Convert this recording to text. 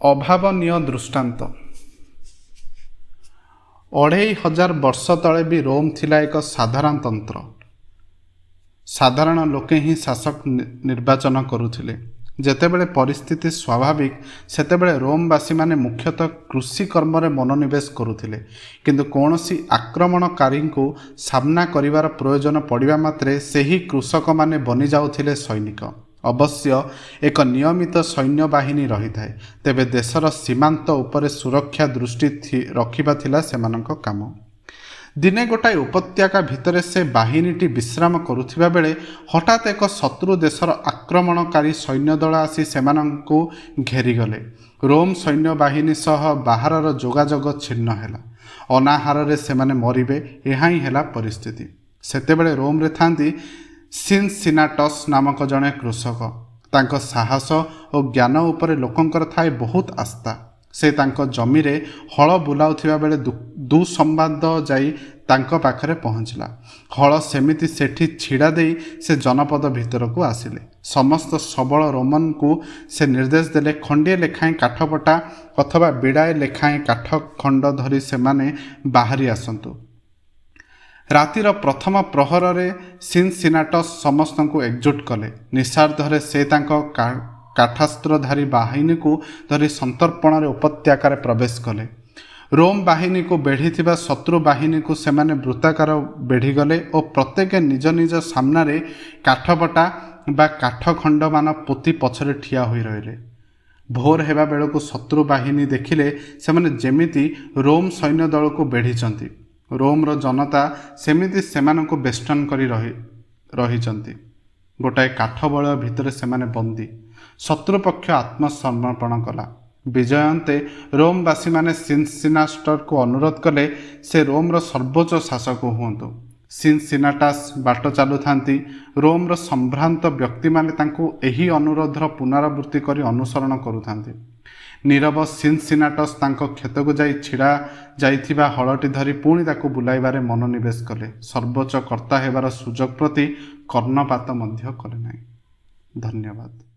ଅଭାବନୀୟ ଦୃଷ୍ଟାନ୍ତ। 2500 ବର୍ଷ ତଳେ ବି ରୋମ୍ ଥିଲା ଏକ ସାଧାରଣତନ୍ତ୍ର। ସାଧାରଣ ଲୋକେ ହିଁ ଶାସକ ନିର୍ବାଚନ କରୁଥିଲେ। ଯେତେବେଳେ ପରିସ୍ଥିତି ସ୍ୱାଭାବିକ, ସେତେବେଳେ ରୋମବାସୀମାନେ ମୁଖ୍ୟତଃ କୃଷିକର୍ମରେ ମନୋନିବେଶ କରୁଥିଲେ। କିନ୍ତୁ କୌଣସି ଆକ୍ରମଣକାରୀଙ୍କୁ ସାମ୍ନା କରିବାର ପ୍ରୟୋଜନ ପଡ଼ିବା ମାତ୍ରେ ସେହି କୃଷକମାନେ ବନିଯାଉଥିଲେ ସୈନିକ। ଅବଶ୍ୟ ଏକ ନିୟମିତ ସୈନ୍ୟବାହିନୀ ରହିଥାଏ। ତେବେ ଦେଶର ସୀମାନ୍ତ ଉପରେ ସୁରକ୍ଷା ଦୃଷ୍ଟି ରଖିବା ଥିଲା ସେମାନଙ୍କ କାମ। ଦିନେ ଗୋଟାଏ ଉପତ୍ୟକା ଭିତରେ ସେ ବାହିନୀଟି ବିଶ୍ରାମ କରୁଥିବା ବେଳେ ହଠାତ୍ ଏକ ଶତ୍ରୁ ଦେଶର ଆକ୍ରମଣକାରୀ ସୈନ୍ୟଦଳ ଆସି ସେମାନଙ୍କୁ ଘେରିଗଲେ। ରୋମ୍ ସୈନ୍ୟବାହିନୀ ସହ ବାହାରର ଯୋଗାଯୋଗ ଛିନ୍ନ ହେଲା। ଅନାହାରରେ ସେମାନେ ମରିବେ, ଏହା ହିଁ ହେଲା ପରିସ୍ଥିତି। ସେତେବେଳେ ରୋମ୍ରେ ଥାନ୍ତି ସିନସିନାଟସ୍ ନାମକ ଜଣେ କୃଷକ। ତାଙ୍କ ସାହସ ଓ ଜ୍ଞାନ ଉପରେ ଲୋକଙ୍କର ଥାଏ ବହୁତ ଆସ୍ଥା। ସେ ତାଙ୍କ ଜମିରେ ହଳ ବୁଲାଉଥିବା ବେଳେ ଦୁଃସମ୍ବାଦ ଯାଇ ତାଙ୍କ ପାଖରେ ପହଞ୍ଚିଲା। ହଳ ସେମିତି ସେଠି ଛିଡ଼ା ଦେଇ ସେ ଜନପଦ ଭିତରକୁ ଆସିଲେ। ସମସ୍ତ ସବଳ ରୋମନଙ୍କୁ ସେ ନିର୍ଦ୍ଦେଶ ଦେଲେ, ଖଣ୍ଡିଏ ଲେଖାଏଁ କାଠପଟା ଅଥବା ବିଡ଼ାଏ ଲେଖାଏଁ କାଠ ଖଣ୍ଡ ଧରି ସେମାନେ ବାହାରି ଆସନ୍ତୁ। ରାତିର ପ୍ରଥମ ପ୍ରହରରେ ସିନସିନାଟସ୍ ସମସ୍ତଙ୍କୁ ଏକଜୁଟ କଲେ। ନିଶାର୍ଦ୍ଧରେ ସେ ତାଙ୍କ କାଠାସ୍ତ୍ରଧାରୀ ବାହିନୀକୁ ଧରି ସନ୍ତର୍ପଣରେ ଉପତ୍ୟକାରେ ପ୍ରବେଶ କଲେ। ରୋମ୍ ବାହିନୀକୁ ବେଢ଼ିଥିବା ଶତ୍ରୁ ବାହିନୀକୁ ସେମାନେ ବୃତ୍ତାକାର ବେଢ଼ିଗଲେ ଓ ପ୍ରତ୍ୟେକ ନିଜ ନିଜ ସାମ୍ନାରେ କାଠପଟା ବା କାଠ ଖଣ୍ଡମାନ ପୋତି ପଛରେ ଠିଆ ହୋଇ ରହିଲେ। ଭୋର ହେବା ବେଳକୁ ଶତ୍ରୁ ବାହିନୀ ଦେଖିଲେ, ସେମାନେ ଯେମିତି ରୋମ୍ ସୈନ୍ୟ ଦଳକୁ ବେଢ଼ିଛନ୍ତି, ରୋମ୍ର ଜନତା ସେମିତି ସେମାନଙ୍କୁ ବେଷ୍ଟନ କରି ରହି ରହିଛନ୍ତି। ଗୋଟାଏ କାଠ ବଳୟ ଭିତରେ ସେମାନେ ବନ୍ଦୀ। ଶତ୍ରୁପକ୍ଷ ଆତ୍ମସମର୍ପଣ କଲା। ବିଜୟ ଅନ୍ତେ ରୋମବାସୀମାନେ ସିନସିନାଟସ୍କୁ ଅନୁରୋଧ କଲେ, ସେ ରୋମ୍ର ସର୍ବୋଚ୍ଚ ଶାସକ ହୁଅନ୍ତୁ। ସିନସିନାଟାସ୍ ବାଟ ଚାଲୁଥାନ୍ତି, ରୋମ୍ର ସମ୍ଭ୍ରାନ୍ତ ବ୍ୟକ୍ତିମାନେ ତାଙ୍କୁ ଏହି ଅନୁରୋଧର ପୁନରାବୃତ୍ତି କରି ଅନୁସରଣ କରୁଥାନ୍ତି। ନୀରବ ସିନସିନାଟସ୍ ତାଙ୍କ କ୍ଷେତକୁ ଯାଇ ଛିଡ଼ା ଯାଇଥିବା ହଳଟି ଧରି ପୁଣି ତାକୁ ବୁଲାଇବାରେ ମନୋନିବେଶ କଲେ। ସର୍ବୋଚ୍ଚ କର୍ତ୍ତା ହେବାର ସୁଯୋଗ ପ୍ରତି କର୍ଣ୍ଣପାତ ମଧ୍ୟ କଲେ ନାହିଁ। ଧନ୍ୟବାଦ।